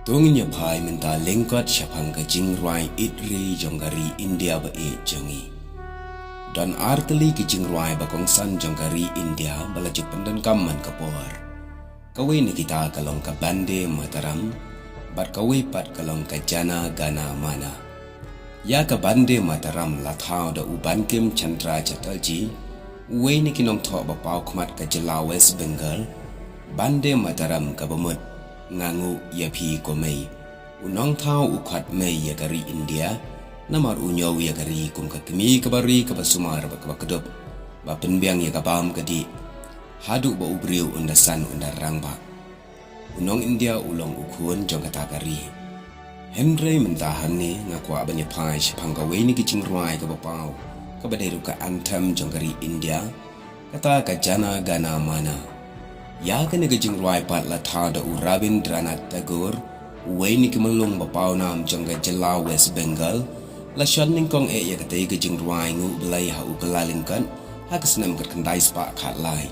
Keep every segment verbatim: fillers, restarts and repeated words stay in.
Tang ïa phai mynta lyngkot shaphang ka jingrwai ïeid ri jong ka ri India ba ïeit jong ngi. Don artylli ki jingrwai ba kongsan jong ka ri India ba la ju pyndonkam man ka por. Kawei na kita ka long ka Bande Mataram, bad kawei pat ka long ka Jana Gana Mana. Ïa ka Bande Mataram la thaw da u Bankim Chandra Chatterjee, uwei na ki nongthoh ba paw khmat ka jylla West Bengal. Bande Mataram kaba mut, nga nguh ïa phi ko mei. U nongthaw u khot mei ïa ka ri India, namar u ñiew ïa ka ri kum ka kmie kaba ri kaba sumar bad kaba kdup, ba pynbiang ïa ka bam ka dih. Haduh ba u briew un da san un da rangbah. U nong India u long u khun jong kata ka ri. Hynrei mynta hangne nga kwah ban ïa phai shaphang kawei na ki jingrwai kaba paw, kaba dei ruh ka anthem jong ka ri India, kata ka Jana Gana Mana. Ïa kane ka jingrwai pat la thaw da u Rabindranath Tagore, uwei na ki myllung ba paw nam jong ka jylla West Bengal. La shon nyngkong eh ïa katei ka jingrwai Nguh Blei ha u Kyllalyngkot, ha ka snem khatkhyndai spah khatlai.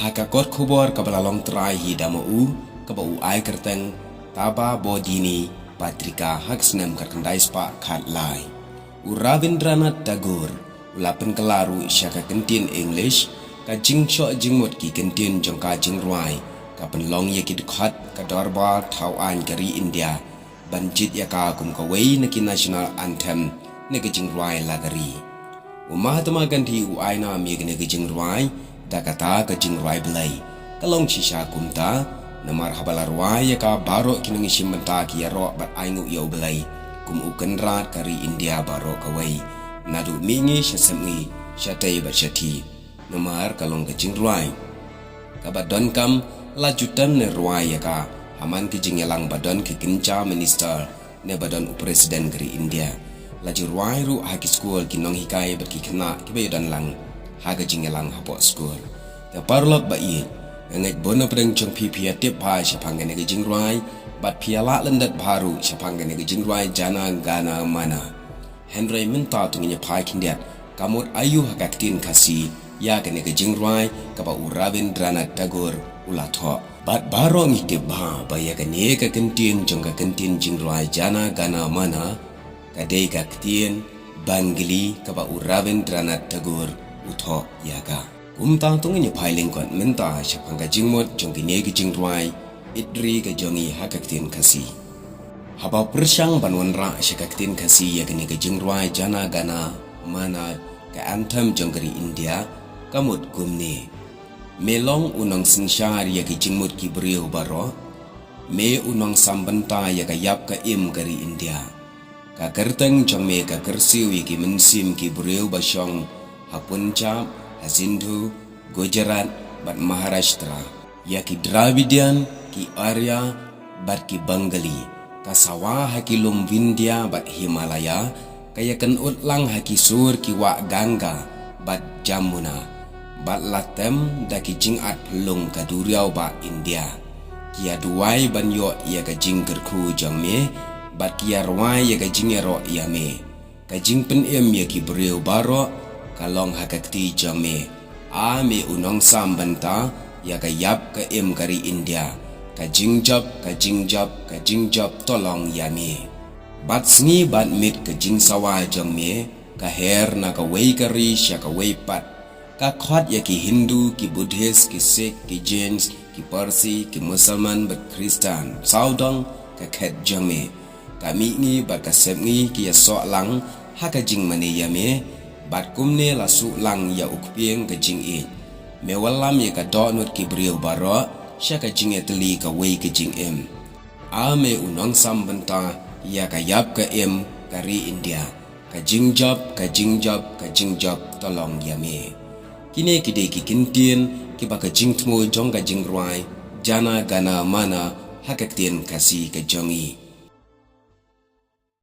Ha ka kot khubor kaba la long trai hi da ma u, kaba u ai kyrteng Taba Bodhini Patrika ha ka snem khatkhyndai spah khatlai. U Rabindranath Tagore u la pynkylla ruh sha ka kyntien English, ka jingshoh jingmut ki kyntien jong ka jingrwai, ka pynlong ïa ki dkhot ka dorbar thaw aiñ ka ri India, ban jied ïa ka kum kawei na ki national anthem na ka jingrwai la ka ri. U Mahatma Gandhi u ai nam ïa kane ka jingrwai da kata ka jingrwai Blei. Ka long shisha kumta, namar haba la rwai ïa ka baroh ki nongïashim bynta ki ïaroh bad ainguh ïa u Blei kum u kynrad ka ri India baroh kawei, naduh mihngi sha sepngi, shatei bad shathie. Namar ka long ka jingrwai kaba donkam, la ju tang ne rwai ïa ka ha man ki jingïalang ba don ki kynja minister ne ba don u president ka ri India. La ju rwai ruh ha ki skul, ki nonghikai bad ki khynnah kiba ïadon lang ha ka jingïalang hapoh skul. Te paralok ba ïeit, nga ngeit bun na pdeng jong phi phi ïa tip bha shaphang kane ka jingrwai, bad phi ïa lah lyndet bha ruh shaphang kane ka jingrwai Jana Gana Mana. Hynrei mynta to ngin ïa phai khyndiat, ka mut aïu ha ka ktien Khasi ïa kane ka jingrwai kaba u Rabindranath Tagore u la thoh. Bad baroh ngi tip bha ba ïa kane ka kyntien jong ka kyntien jingrwai Jana Gana Mana, ka dei ka ktien Bengali kaba u Rabindranath Tagore u thoh ïa ka. Kumta to ngin ïa phai lyngkot mynta shaphang ka jingmut jong kine ki jingrwai ïeid ri ka jong ngi ha ka ktien Khasi. Haba pyrshang ban wanrah sha ka ktien Khasi ïa kane ka jingrwai Jana Gana Mana, ka anthem jong ka ri India, ka mut kumne: Me long u nongsynshar ïa ki jingmut ki briew baroh. Me u nongsam bynta ïa ka ïap ka im ka ri India. Ka kyrteng jong me ka kyrsiew ïa ki mynsiem ki briew ba shong ha Punjab, ha Sindhu, Gujarat bad Maharashtra. Ïa ki Dravidian, ki Arya bad ki Bengali. Ka sawa ha ki lum Vindhya bad Himalaya, ka ïakynnoh lang ha ki sur ki wah Ganga bad Jamuna, bad la tem da ki jingat phyllung ka duriaw bah India. Ki ïa duwai ban ïoh ïa ka jingkyrkhu jong me, bad ki ïa rwai ïa ka jingïaroh ïa me. Ka jingpynim ïa ki briew baroh ka long ha ka kti jong me. A me u nongsam bynta ïa ka ïap ka im ka ri India. Ka jingjop, ka jingjop, ka jingjop, to long ïa me. Bad sngi bad miet ka jingsawa jong me ka her na kawei ka ri sha kawei pat. Ka khot ïa ki Hindu, ki Buddhist, ki Sikh, ki Jains, ki Parsi, ki Musalman bad Khristan. Sawdong ka khet jong me. Ka mihngi bad ka sepngi ki ïasoh lang ha ka jingmane ïa me, bad kumne la suh lang ïa u kpieng ka jingïeit. Me wallam ïa ka dohnud ki briew baroh sha ka jingïatylli kawei ka jingim. A me u nongsam bynta ïa ka ïap ka im ka ri India. Ka jingjop, ka jingjop, ka jingjop, to long ïa me. Kine ki dei ki kyntien kiba ka jingthmu jong ka jingrwai Jana Gana Mana ha ka ktien Khasi ka jong ngi.